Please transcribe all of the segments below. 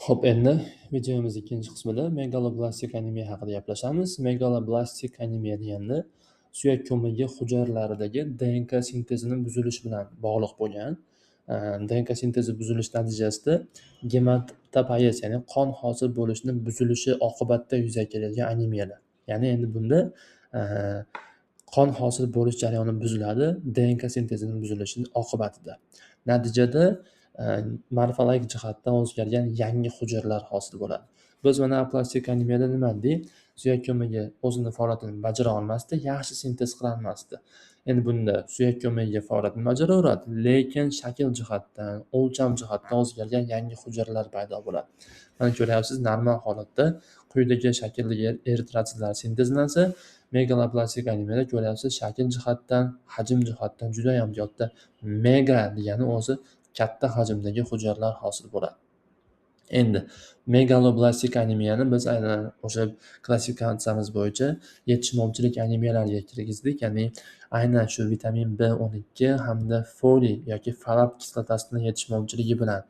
Xo'p, endi videomiz ikkinchi qismida megaloblastik anemiya haqida gaplashamiz. Megaloblastik anemiya deganda suyak ko'migi hujayralaridagi DNK sintezini buzilishi bilan bog'liq bo'lgan. DNK sintezi buzilishi natijasida gematopoyez, ya'ni qon hosil bo'lishini buzilishi oqibatida yuzaga keladigan anemiyalar. Ya'ni endi bunda qon hosil bo'lish jarayoni buziladi DNK sintezini buzilishi oqibatida. Natijada morfologik jihatdan o'zgargan yangi hujayralar hosil bo'ladi. Biz mana aplastik anemiyada nima dedik? Suyak ko'migi o'zini faoliyatini bajara olmasdi, yaxshi sintez qilolmasdi. Endi bunda suyak ko'migi faoliyatini bajaraveradi, lekin shakl jihatdan, o'lcham jihatdan o'zgargan yangi hujayralar paydo bo'ladi. Mana ko'ryapsiz, normal holatda quyidagi shakldagi eritrotsitlar sintezlansa, megaloblastik anemiyada ko'ryapsiz, shakl jihatdan, hajm jihatdan juda ham katta, mega degani o'zi katta hajmdagi hujayralar hosil bo'ladi. Endi megaloblastik anemiyani biz aynan o'sha klassifikatsiyamiz bo'yicha yetishmovchilik anemiyalariga kirgizdik. Ya'ni aynan shu vitamin B12 hamda foliy yoki folat kislotasining yetishmovchiligi bilan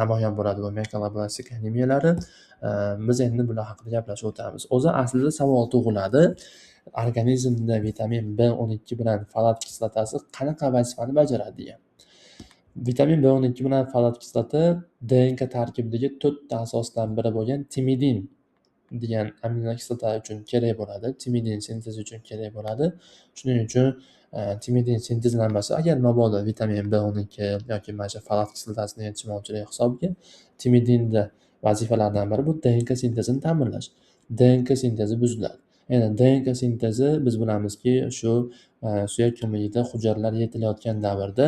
namoyon bo'ladi bu megaloblastik anemiyalari. Biz endi bular haqida gaplashib o'tamiz. O'zi aslida savol tug'iladi. Organizmda vitamin B12 bilan folat kislotasi qanaqa vazifani bajaradi degan. Vitamin B12 bilan folat kislota DNK tarkibidagi 4 ta asosdan biri bo'lgan timidin degan aminokislota uchun kerak bo'ladi. Timidin sintezi uchun kerak bo'ladi. Shuning uchun timidin sintezlanmasa, agar mabodo vitamin B12 yoki mana shu folat kislotasining yetishmovchiligi hisobiga timidinda vazifalardan biri bu DNK sintezini ta'minlash. DNK sintezi buziladi. Endi DNK sintezi biz bilamizki, shu suyak ko'migida hujayralar yetilayotgan davrda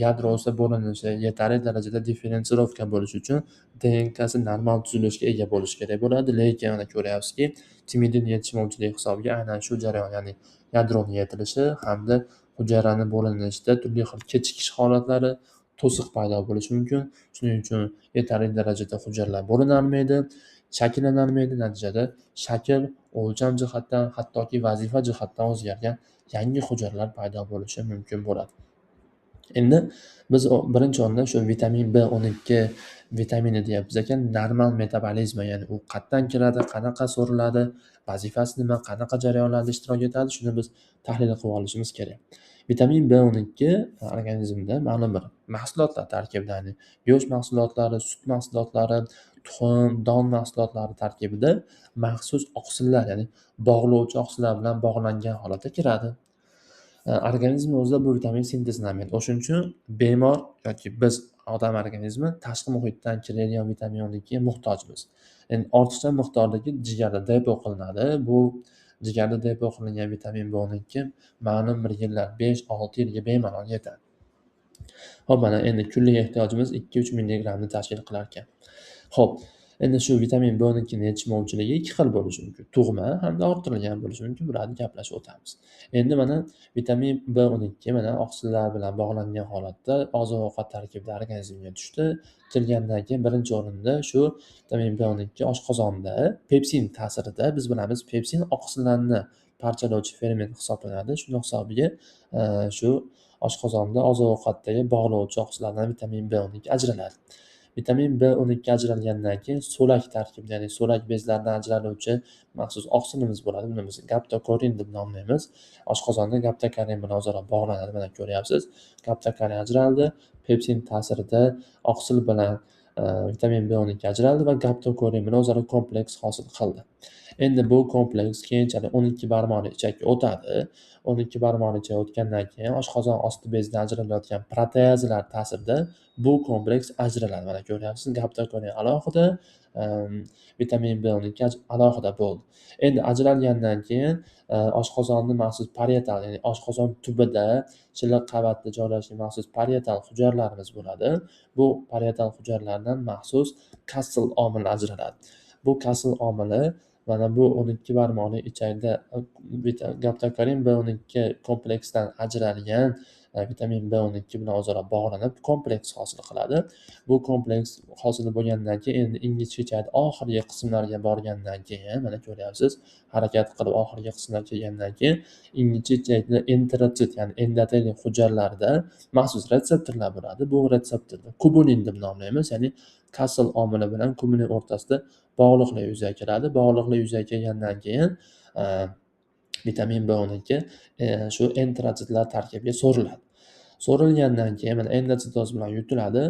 yadrosi bo'linishi, yetarli darajada differensirovka bo'lishi uchun DNKsi normal tuzilishga ega bo'lishi kerak bo'ladi. Lekin mana ko'ryapsizki, timidin yetishmovchiligi hisobiga aynan shu jarayon, ya'ni yadroni yetilishi hamda hujayrani bo'linishida turli xil kechikish holatlari, to'siq paydo bo'lishi mumkin. Shuning uchun yetarli darajada hujayralar bo'linolmaydi, shakllanolmaydi. Natijada shakl, o'lcham jihatdan, hattoki vazifa jihatdan o'zgargan yangi hujayralar paydo bo'lishi mumkin bo'ladi. Endi biz birinchi o'rinda shu vitamin B12 vitamini deyapmiz ekan, normal metabolizma, ya'ni u qayerdan kiradi, qanaqa so'riladi, vazifasi nima, qanaqa jarayonlarda ishtirok etadi, shuni biz tahlil qilib olishimiz kerak. Vitamin B12 organizmda ma'lum bir mahsulotlar tarkibida, ya'ni go'sht mahsulotlari, sut mahsulotlari, tuxum, don mahsulotlari tarkibida maxsus oqsillar, ya'ni bog'lovchi oqsillar bilan bog'langan holatda kiradi. Organizm o'zida bu vitamin sintezlanmaydi. O'shuning uchun bemor yoki biz odam organizmi tashqi muhitdan kiradigan vitamin 12 ga muhtojmiz. Endi ortiqcha miqdordagi jigarda depo qilinadi. Bu jigarda depo qilingan vitamin B12 ma'lum bir yillar, 5-6 yilga bemalol yetadi. Xo'p, mana endi kunlik ehtiyojimiz 2-3 milligrammni tashkil qilar ekan. Xo'p, endi shu vitamin B12 ning yetishmovchiligi ikki xil bo'lishi mumkin. Tug'ma hamda orttirilgan bo'lishi mumkin. Bularni gaplashib o'tamiz. Endi mana vitamin B12 mana oqsillar bilan bog'langan holatda oziq-ovqat tarkibida organizmga tushdi. Kirgandan keyin birinchi o'rinda shu vitamin B12 oshqozonda pepsin ta'sirida, biz bilamiz, pepsin oqsillarni parchalovchi ferment hisoblanadi. Shuni hisobiga shu oshqozonda oziq-ovqatdagi bog'lovchi oqsillardan vitamin B12 ajraladi. Vitamin B12 ajralgandan keyin so'lak tarkibida, ya'ni so'lak bezlaridan ajraluvchi maxsus oqsilimiz bo'ladi. Buni biz gaptokorin deb nomlaymiz. Oshqozonda gaptokorin bilan o'zaro bog'lanadi. Mana ko'ryapsiz. Gaptokorin ajraldi. Pepsin ta'sirida oqsil bilan vitamin B12 ajraldi va gaptokorin bilan o'zaro kompleks hosil qildi. Endi bu kompleks keyinchalik 12 barmoqli ichakka o'tadi. 12 barmoqli ichak o'tgandan keyin oshqozon osti bezidan ajralayotgan proteazalar ta'sirida bu kompleks ajraladi. Mana ko'ryapsiz, gaptokorin alohida, vitamin B12 alohida bo'ldi. Endi ajralgandan keyin oshqozonni maxsus parietal, ya'ni oshqozon tubida shilliq qavatda joylashgan maxsus parietal hujayralarimiz bo'ladi. Bu parietal hujayralardan maxsus Kassel omili ajraladi. Bu Kassel omili mana bu 12 barmoqli ichakda gaptokorin B12 kompleksdan ajralgan vitamin B12 bilan o'zaro bog'lanib kompleks hosil qiladi. Bu kompleks hosil bo'lgandan keyin endi ingichka ichakni oxirgi qismlariga borgandan keyin mana ko'ryapsiz, harakat qilib oxirgi qismlarga kelgandan keyin ingichka ichakni enterotsit, ya'ni endoteliy hujayralarida maxsus retseptorlar bo'ladi. Bu retseptorni kubulin deb nomlaymiz, ya'ni Kasl omili bilan kumulin o'rtasida bog'liqlik yuzaga keladi. Bog'liqlik yuzaga kelgandan keyin vitamin B12 shu enterotsitlar tarkibiga so'riladi. So'rilgandan keyin mana endotsitoz bilan yutiladi.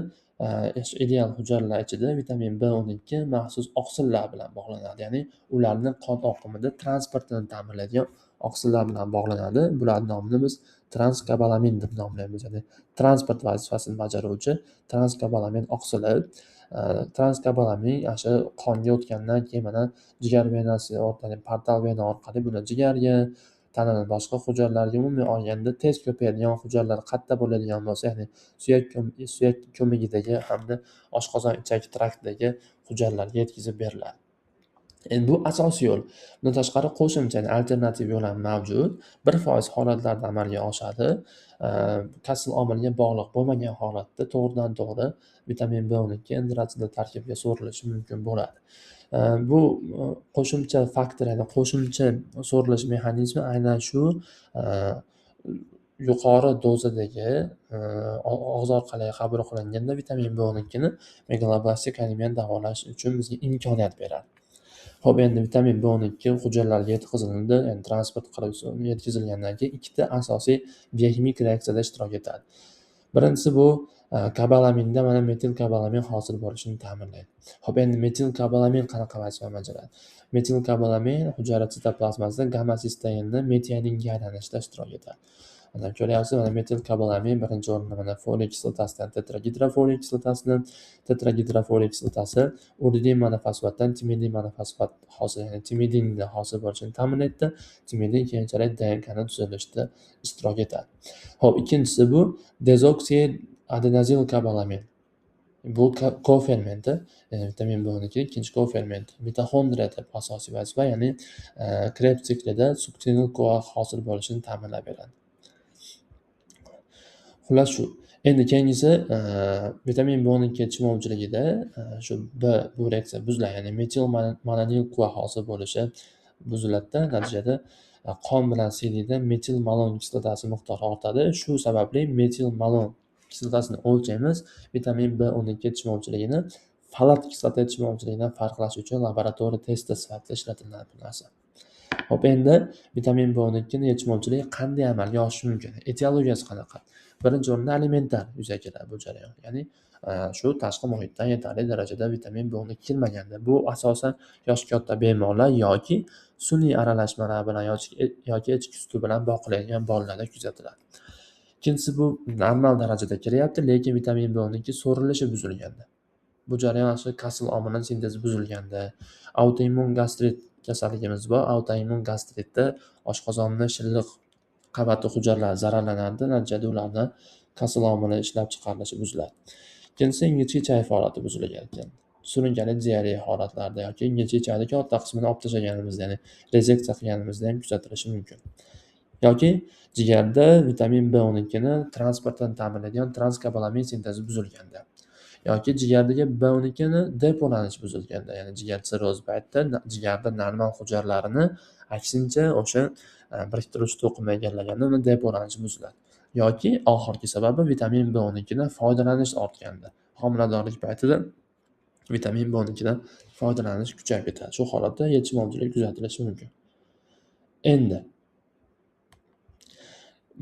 Ideal hujayralar ichida vitamin B12 maxsus oqsillar bilan bog'lanadi. Ya'ni ularni qon oqimida transportini ta'minlaydigan oqsillar bilan bog'lanadi. Bularning nomini biz transkobalamin deb nomlaymiz. Ya'ni transport vazifasini bajaruvchi transkobalamin oqsili. Transkobalamin o'sha qonga o'tgandan keyin mana jigar venasi orqali, portal vena orqali buni jigarga, tananing boshqa hujayralariga, umuman olganda tez ko'payadigan hujayralar qayerda bo'ladigan bo'lsa, ya'ni suyak ko'migidagi hamda oshqozon ichak traktidagi hujayralarga yetkazib beriladi. Endi bu asosiy yo'l. Bundan tashqari qo'shimcha, ya'ni alternativ yo'l ham mavjud. 1% holatlarda amalga oshadi. Kasl omiliga bog'liq bo'lmagan holatda to'g'ridan-to'g'ri vitamin B12 enterotsitlar tarkibiga so'rilishi mumkin bo'ladi. Bu qo'shimcha faktor, ya'ni qo'shimcha so'rilish mexanizmi aynan shu yuqori dozadagi og'iz orqali qabul qilinganda vitamin B12ni megaloblastik anemiyani davolash uchun bizga imkoniyat beradi. Xo'p, endi vitamin B12 hujayralarga yetkazildi, ya'ni transport qilib yetkazilgandan keyin ikkita asosiy bioximik reaksiyada ishtirok etadi. Birinchisi bu kobalaminda mana metil kobalamin hosil bo'lishini ta'minlaydi. Xo'p, endi metil kobalamin qanaqa vazifa bajaradi? Metil kobalamin hujayra sitoplazmasida gamma sisteinni metioninga aylanishda ishtirok etadi. Mana ko'ryapsiz, mana metil kobalamin birinchi o'rinda mana foliy kislotasidan tetragidrofoliy kislotasini, tetragidrofoliy kislotasi uridin monofosfatdan timidin monofosfat hosil, ya'ni timidinni hosil bo'lishini ta'minlaydi. Timidin keyinchalik DNKni tuzilishida ishtirok etadi. Xo'p, ikkinchisi bu dezoksiadenozil kobalamin. Bu kofermenti, vitamin B12 ikkinchi koferment. Mitoxondriyada asosiy vazifa, ya'ni Krebs siklida suksinil CoA hosil bo'lishini ta'minlab beradi. Xullas shu. Endi keyingisi vitamin B12 yetishmovchiligida shu B bu reaksiya buziladi, ya'ni metil malonil CoA hosil bo'lishi buziladida, natijada qon bilan siydikda metil malon kislotasi miqdori ortadi. Shu sababli metil malon kislotasini o'lchaymiz. Vitamin B12 yetishmovchiligini folat kislota yetishmovchiligidan farqlash uchun laboratoriya testi sifatida ishlatiladi bu narsa. Xo'p, endi vitamin B12 yetishmovchiligi qanday amalga oshishi mumkin? Etiologiyasi qanaqa? Birinchi o'rinda alimentar yuzaga keladi bu jarayon. Ya'ni shu tashqi muhitdan yetarli darajada vitamin B12 kirmaganda, bu asosan yoshi katta bemorlar yoki sun'iy aralashmalar bilan yoki echki suti bilan boqilayotgan bolalarda kuzatiladi. Ikkinchisi bu normal darajada kiryapti, lekin vitamin B12 so'rilishi buzilganda. Bu jarayon shu kasl omilining sintezi buzilganda, autoimmun gastrit kasalligimiz bor. Autoimmun gastritda oshqozonni shilliq qavati hujayralari zararlanadi, natijada ularni kasl omili ishlab chiqarilishi buziladi. Ikkinchisi ingichka ichak faoliyati buzilgan ekan. Surunkali diareya holatlarida yoki ingichka ichakni katta qismini olib tashlaganimizda, ya'ni rezeksiya qilganimizda ham kuzatilishi mumkin. Yoki jigarda vitamin B12ni transportini ta'minlaydigan transkobalamin sintezi buzilganda yoki jigardagi B12ni depolanish buzilganda, ya'ni jigar sirrozi paytida jigarda normal hujayralarini aksincha o'sha biriktiruvchi to'qima egallaganda uni depolanishi buziladi. Yoki oxirgi sababi vitamin B12dan foydalanish ortganda, homiladorlik paytida vitamin B12dan foydalanish kuchayib ketadi. Shu holatda yetishmovchilik kuzatilishi mumkin. Endi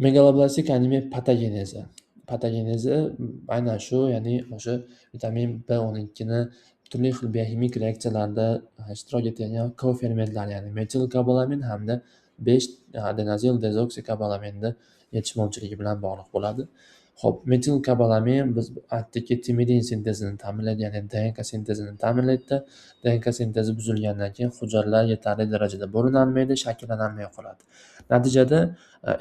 megaloblastik anemiya patogenezi. Patogenezi aynan shu, ya'ni o'sha vitamin B12ni turli xil bioximik reaksiyalarda ishtirok etadigan kofermentlar, ya'ni metilkobalamin hamda 5 adenozil dezoksikobalaminni yetishmovchiligi bilan bog'liq bo'ladi. Xo'p, metilkobalamin biz aytdikki timidin sintezini ta'minlaydi, ya'ni DNK sintezini ta'minlaydi. DNK sintezi buzilgandan keyin hujayralar yetarli darajada bo'linolmaydi, shakllanolmay qoladi. Natijada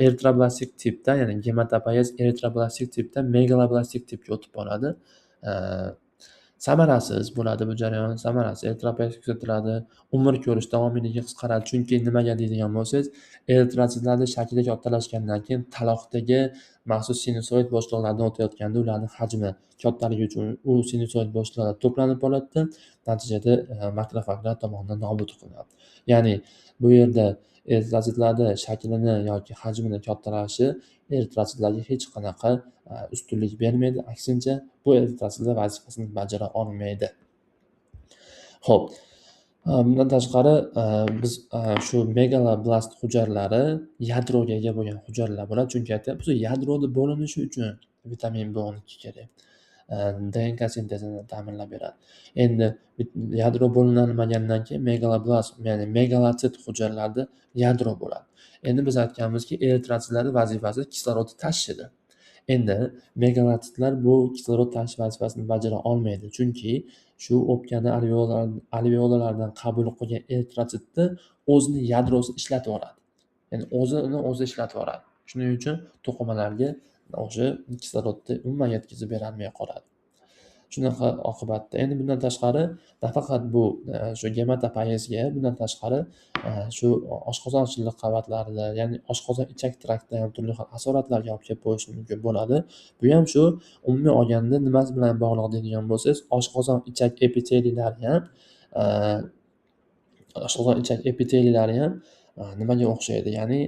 eritroblastik tipdan, ya'ni gematopoyez eritroblastik tipdan megaloblastik tipga o'tib boradi. Samarasiz bo'ladi bu jarayon, samarasiz eritropoyez kuzatiladi, umr ko'rish davomiyligi qisqaradi. Chunki nimaga deydigan bo'lsangiz, eritrotsitlarning shakli kattalashgandan keyin taloqdagi maxsus sinusoid bo'shliqlardan o'tayotganda ularning hajmi kattaligi uchun u sinusoid bo'shliqlar to'planib qoladi, natijada makrofaglar tomonidan nobud qilinadi. Ya'ni bu yerda Eritrositlarni shaklini yoki hajmini kattalashi eritrositlarga hech qanaqa ustunlik bermaydi. Aksincha, bu eritrositlar vazifasini bajara olmaydi. Xo'p, bundan tashqari biz shu megaloblast hujayralari yadroga ega bo'lgan hujayralar bo'ladi. Chunki aytyapmiz, yadroda bo'linishi uchun vitamin B12 kerak. DNK sintezini ta'minlab beradi. Endi yadro bo'linmagandan keyin megaloblast, ya'ni megalotsit hujayralarida yadro bo'ladi. Endi biz aytganmizki, eritrositlarning vazifasi kislorodni tashish edi. Endi megalotsitlar bu kislorod tashish vazifasini bajara olmaydi. Chunki shu o'pkani alveolalardan qabul qilgan eritrositni o'zini yadrosi ishlatib yuboradi. Ya'ni o'zini o'zi ishlatib yuboradi. Shuning uchun to'qimalarga o'sha kislorodni umuman yetkazib berolmay qoladi. Shunaqa oqibatda. Endi bundan tashqari nafaqat bu shu gematopoyezga, bundan tashqari shu oshqozon shilliq qavatlarida, ya'ni oshqozon ichak traktida ham turli xil asoratlarga olib kelib qo'yishi mumkin bo'ladi. Bu ham shu umumiy olganda nimasi bilan bog'liq deydigan bo'lsangiz, oshqozon ichak epiteliylari ham oshqozon ichak epiteliylari ham nimaga o'xshaydi? Ya'ni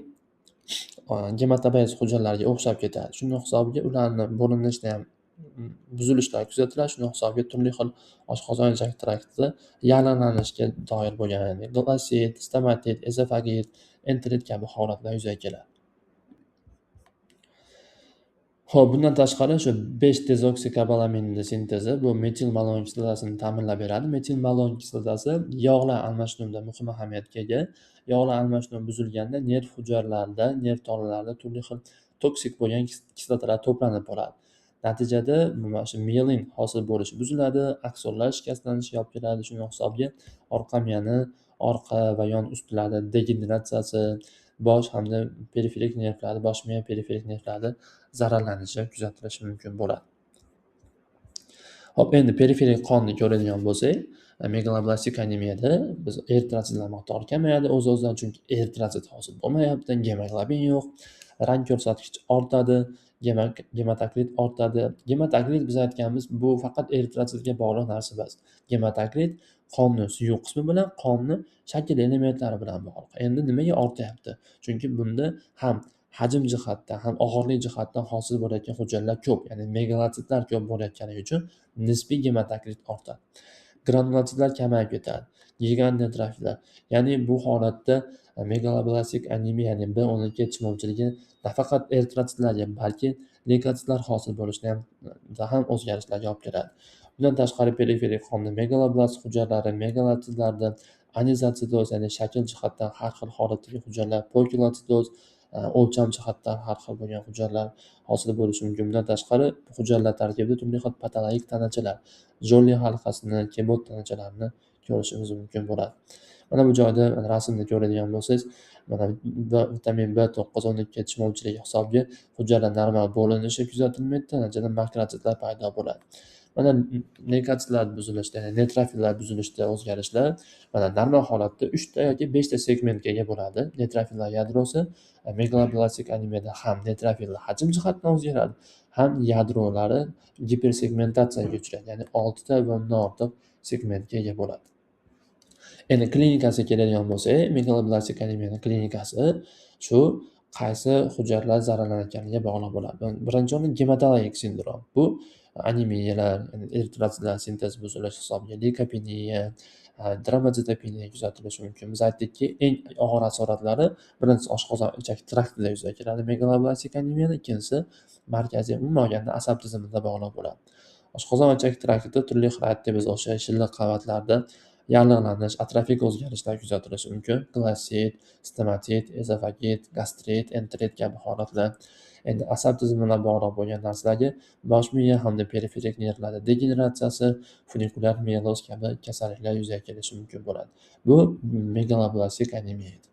gematopoyez hujayralariga o'xshab ketadi. Shuning hisobiga ularni bo'linishida ham buzilishlar kuzatiladi. Shuning hisobiga turli xil oshqozon ichak traktida yallig'lanishga doir bo'lgan, ya'ni glossit, stomatit, ezofagit, enterit kabi holatlar yuzaga keladi. Xo'p, bundan tashqari shu 5-dezoksикобаламинni sintezi bu metilmalon kislotasini ta'minlab beradi. Metilmalon kislotasi yog'lar almashinuvida muhim ahamiyatga ega. Yog'lar almashinuvi buzilganda nerv hujayralarida, nerv tolalarida turli xil toksik bo'lgan kislotalar to'planib boradi. Natijada mana shu mielin hosil bo'lishi buziladi, aksonlar shikastlanishiga olib keladi. Shuning hisobiga orqa miyani orqa va yon ustlari degeneratsiyasi, bosh hamda periferik nervlar, bosh miya periferik nervlari zararlanishi kuzatilishi mumkin bo'ladi. Xo'p, endi periferik qonni ko'radigan bo'lsak, megaloblastik anemiyada biz eritrositlar miqdori kamayadi o'z-o'zidan, chunki eritrosit hosil bo'lmayapti, gemoglobin yo'q, rang ko'rsatkich ortadi, gematokrit ortadi. Gematokrit biz aytganmiz, bu faqat eritrositga bog'liq narsa emas. Gematokrit qonni suyuq qismi bilan qonni shakl elementlari bilan bog'liq. Endi nimaga ortayapti? Chunki bunda ham hajm jihatdan, ham og'irlik jihatdan hosil bo'layotgan hujayralar ko'p, ya'ni megalotsitlar ko'p bo'layotgani uchun nisbiy gematokrit ortadi. Granulotsitlar kamayib ketadi. Gigant neytrofillar. Ya'ni bu holatda megaloblastik anemiya, ya'ni B12 yetishmovchiligi nafaqat eritrositlarga, balki leykotsitlar hosil bo'lishida ham o'zgarishlarga olib keladi. Bundan tashqari periferik qonda megaloblast hujayralari, megalotsitlarda anizotsitoz, ya'ni shakl jihatdan har xil holatdagi hujayralar, poikilotsitoz, o'lcham jihatdan har xil bo'lgan hujayralar hosil bo'lishi mumkin. Bundan tashqari hujayralar tarkibida turli xil patologik tanachalar, Jolli halqasini, kebot tanachalarini ko'rishimiz mumkin bo'ladi. Mana bu joyda rasmda ko'radigan bo'lsangiz, mana vitamin B9 12 yetishmovchiligi hisobiga hujayralar normal bo'linishi kuzatilmaydi, natijada makrotsitlar paydo bo'ladi. Mana leykotsitlar buzilishida, ya'ni neytrofillar buzilishida o'zgarishlar, mana normal holatda 3 ta yoki 5 ta segmentga ega bo'ladi. Neytrofillar yadrosi megaloblastik anemiyada ham neytrofillar hajm jihatdan o'zgaradi, ham yadrolari gipersegmentatsiyaga uchraydi, ya'ni 6 ta va undan ortiq segmentga ega bo'ladi. Endi klinikasiga keladigan bo'lsak, megaloblastik anemiyaning klinikasi shu qaysi hujayralar zararlanayotganiga bog'liq bo'ladi. Birinchi o'rinda gematologik sindrom. Bu anemiyalar, eritrositlar sintezi buzilishi hisobiga leykopeniya, trombositopeniya kuzatilishi mumkin. Biz aytdikki, eng og'ir asoratlari birinchisi oshqozon ichak traktida yuzaga keladi megaloblastik anemiyani, ikkinchisi markaziy, umuman olganda asab tizimida bog'liq bo'ladi. Oshqozon ichak traktida turli xil aytdik biz o'sha shilliq qavatlarda yallig'lanish, atrofik o'zgarishlar kuzatilishi mumkin. Glossit, stomatit, ezofagit, gastrit, enterit kabi holatlar. Endi asab tizimi bilan bog'liq bo'lgan narsalarga bosh miya hamda periferik nervlarda degeneratsiyasi, funikulyar mieloz kabi kasalliklar yuzaga kelishi mumkin bo'ladi. Bu megaloblastik anemiya edi.